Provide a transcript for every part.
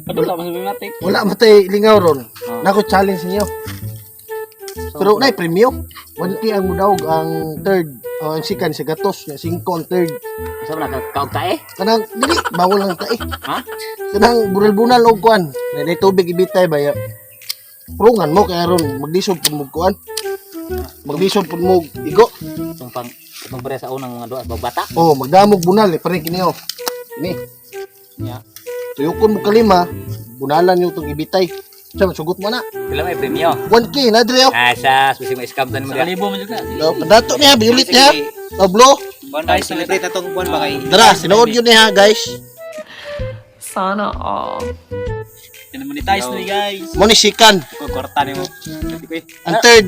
Padula mas may matik. Wala man tay lingaw ron. Nako challenge niyo. Pero nay premyo. 1K ang mudawg ang third, oh, ang second sa gatos, nga 5 ang third. Asa man ka kaog tae? Kanang dili bawal lang tae. Ha? Kanang bunal-bunal og kuan. Nay tubig ibitay ba ya. Prungan mo kay aron maglisod pud mo kuan. Maglisod pud mo igo. Itong pang itong pare sa unang mga duha bata. Oh, magdamog bunal eh pare kini oh. Kini. Nya. Tuyokon mo kalima, bunalan niyo itong ibitay. Sa sugot mo na. Pila may premyo? 1K na dire oh. Ah, sa bisig ma-scam tan mo Sa diha. kalibo man jud na. Oh, padato niya, biulit niya. Tablo. Buwan ba, celebrate na tong buwan ba kay? Tara, sinuod yun niya, guys. Sana all. Pinamonetize na ni guys. Mo ni sikan. Ko kwarta nimo. Dati ko eh. Ang third.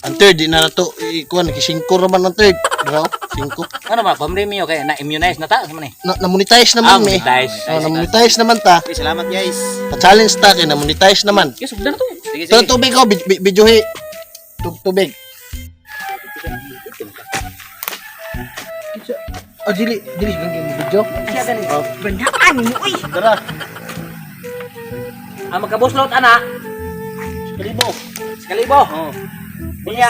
Ang third, di na na to. Ikuan, singko raman ang third. Dara, oh, singko. Ano ba pamremyo kay na immunize na ta sa man eh. Na, na-monetize Ah, naman, me. monetize. Oh, na-monetize naman ta. Okay, salamat guys. Pa-challenge ta, kay na-monetize naman. Yes, sugdan na to. Sige, Tara, sige. tubig ko, videohe. Tubig. Oh, dili, dili, ganyan video. Oh. Banaan mo, uy! Tara, Ang magkabuslot ana. kalibo. Sekalibo. Oh. Nya.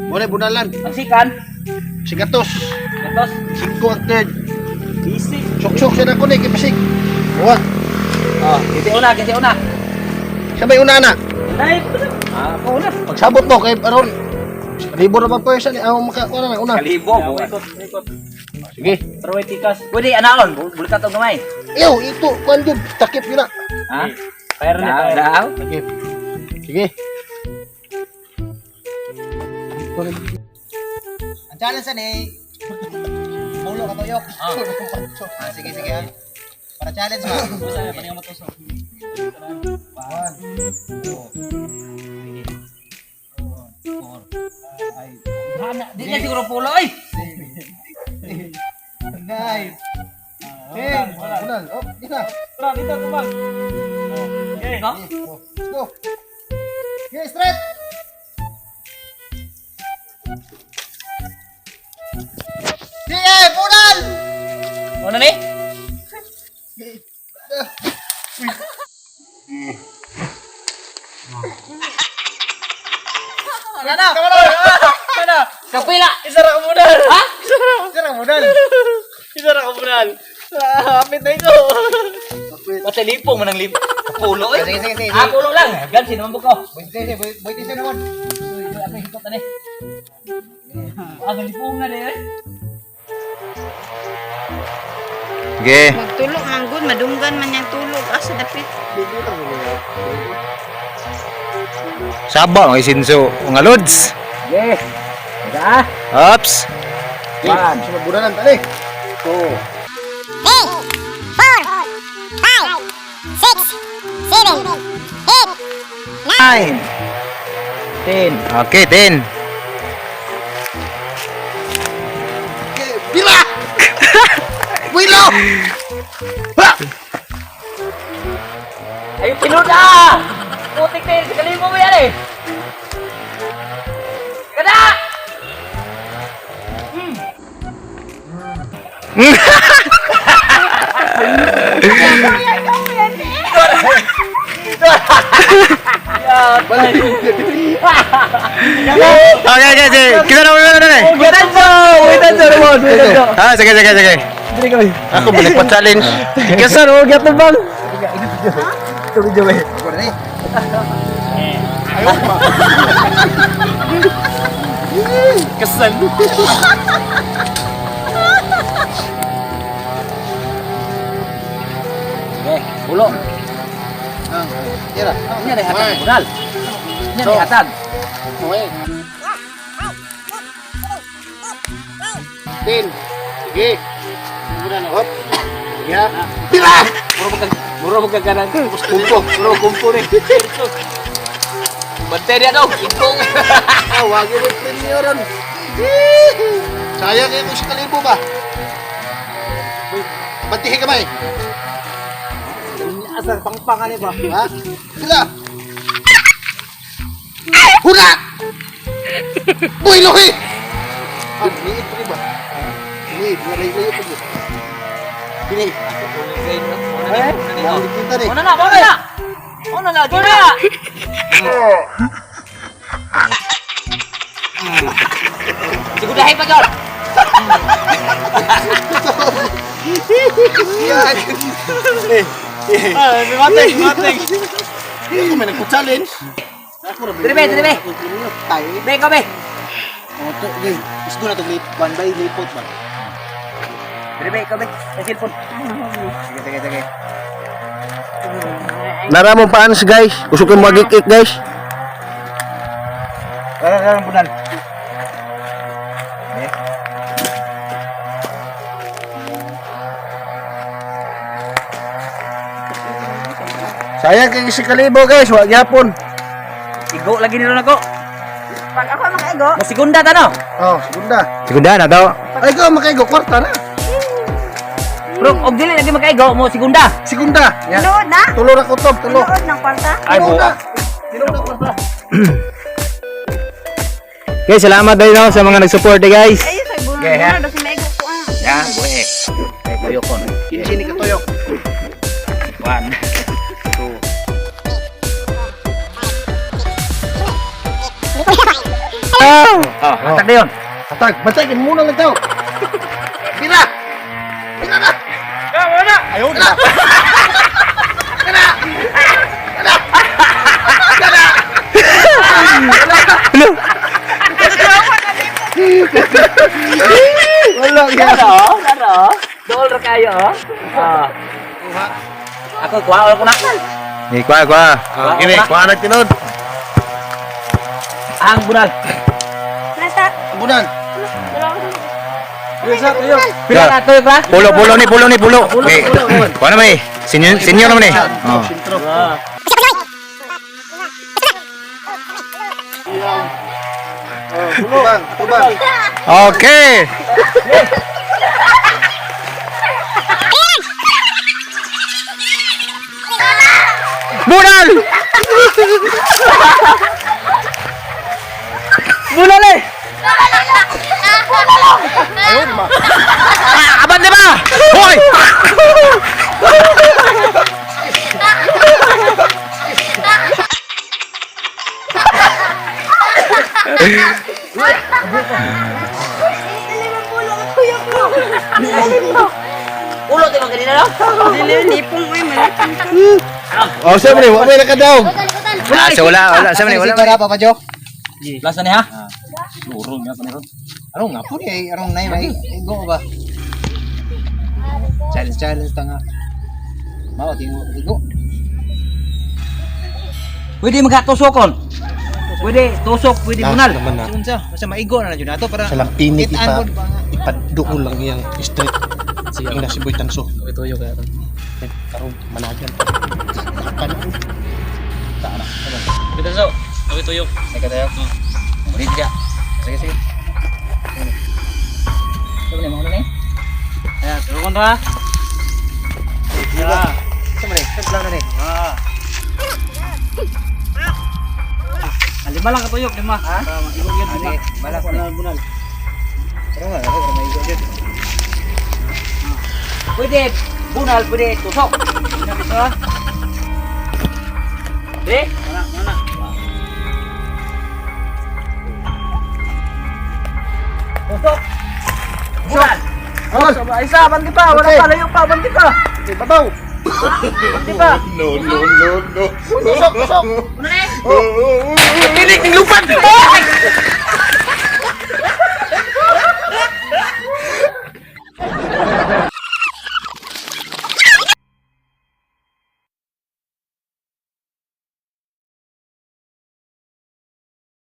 Mo na bunalan. Ang sikan. Sigatos. Gatos. Singko ang third. Easy. Sok-sok siya na ko ni, kipasig. Buwag. Oh, kiti una, kiti una. Sabay una na. Dai. Ah, ako una. Pagsabot mo kay aron libo ra man person eh. Ang maka una na una. Kalibo. Ikot, ikot. Sige. Pero way tikas. Pwede anaon, bulikat og gamay. Ew, ito kuan jud takip yun na. Ha? Fire ni Daw, fire. daw. Takip. Sige. Ang challenge ani eh. Pulo ka tuyok. Ah, sige, sige ah. Para challenge ba? Basta pa niya matusok. Ana, di na siguro pulo oy. Nine. Ten. Unal. Oh, di na. Tara dito tumang. Okay. No? Oh, let's go. Sige, straight. Sige, bunal. Una ni? Wala na. Kana. Kapila. Isa ra ka bunal. Ha? Isa ra bunal. Isa ra ka bunal. Ah, Apit na ikaw. Pati lipong man ang lip. Pulo oy. Sige, sige, sige. Ah, pulo lang. Gansi naman buko. Boy, sige, boy, boy, sige naman. Ako hikot ani. Ah, lipong na di oy. Sige. Magtulog man gud, madunggan man yang tulog. Asa dapit? Saba mga isinso, mga lods. Sige. Teka ah. Ops. One. Sa bunalan tani. Two. 9. 10. Okay, 10. Okay, Bila. Wilo. Ha! Ay, pinuda! Putik na yun, sa kalibo mo yan eh! Kada! Okay, sige. Kita na mo na eh. Wait and Ramon! Wait and Ah, sige, sige, sige. Ako balik pa challenge. Kasar, oh, gato bang? Kasal. Okay, pulo. Tira. Nya na hatag, bunal. Nya na hatag. Okay. 10. Sige. Muna na hop. Sige ha. Tira! Muro magkaganan. Kumpo, muro kumpo ni. Bantay niya daw, itong. Ah, wagi mo premyo ron. Sayang kayo kung sa kalibo ba? Bantihi kamay. Asa pangpangan ba? Ha? Sila. Hula! Buy lohi! Ah, niit pa rin ba? Niit, nalay-layo pa rin. Dili. ni. Kita ni. Una na, una na. Una na, di na. Sigudahin pa gyud. Ah, mateng, mateng. Ako may nagpo-challenge. Dire be, dire be. Tay. Be, ikaw be. Oh, to, okay. Isgo na to lip. One by lipot ba? Dire be, ikaw be. Sa cellphone. Sige, sige, sige. Nara mo paans guys. Gusto ko magikik guys. Tara, tara, bunal. Eh. Sayang kay si Kalibo guys, wa gyapon. Igo lagi nilo nako. Pag ako makaigo, Mo segunda ta no. Oh, segunda. Segunda na daw. Ay ko makaigo kwarta na. Bro, og dili lagi makaigo mo segunda. Segunda. Ya. tinuod na. Tulo ra kutob, tulo. Tinuod ng kwarta. Ay, Tulo buo. na. Tulo na kwarta. Okay, salamat dahil no, sa mga nag-support eh, guys. Ay, sa bulan Okay, ha? na basta maigo ko ah. Ya, buhe. Kay tuyok kon. Kini ka tuyok. 1 2. Oh, hatag na yun. Hatag, bantay kay muna lang tao. Pila. Pila na. Wala. Ayaw na. Wala yan. Ano? Ano? Dool ra kayo, oh. Ah. Ako kuha ko na. Eh, kuha, kuha. Ah, kini, kuha na tinod. Ang bunal. Nasa Bunan. Pila na tuyok ra? Pulo, pulo ni, pulo ni, pulo. Okay. Kuha na ba eh? Senior, senior naman eh. Oh. Sintro. Tubang, tubang. Okay. Bunal! Bunal eh. Ah, aban di ba? Hoy! Ulo di man kanina no? Dili nipong uy malaki. Oh, siyempre, wa may nakadaog. Ah, so wala, wala. Sa wala. Para Papa Jo. Lasa ni ha? Lurong nga pa ni ron. Arong nga po ni ay arong nay may igo ba. Challenge challenge ta nga. Mao tingo igo. Pwede magkatusokon. Pwede tusok, pwede bunal. Naman na. Unsa? Basta maigo na na jud nato para Sa Lampinig Kitaan ipa ko ba nga. ipaduol lang iyang street. Sige na si Boy Tanso. Tuyo kaya. Karon managan. Takan. Bitaso. Okay, tuyok. Sige tayo. Ulit ka. Sige sige. Ito ni mo ni. Ayan, tuyo kontra. Ya. Sa man eh, plan na ni. Ah. Ah, lima lang katuyok, lima. Ha? Para maigog yan, lima. Sige, balas Wala ni. bunal. Arong nga para maigo jud. Pwede bunal, pwede tusok. Lima dito, ah. De? Mana, mana. Tusok. Bunal. Oh, Isa, bandi pa, wala Okay. pa, layo pa, bandi pa. okay, babaw. Bandi pa. Tusok, tusok. Una ni. Pinig ng lupan.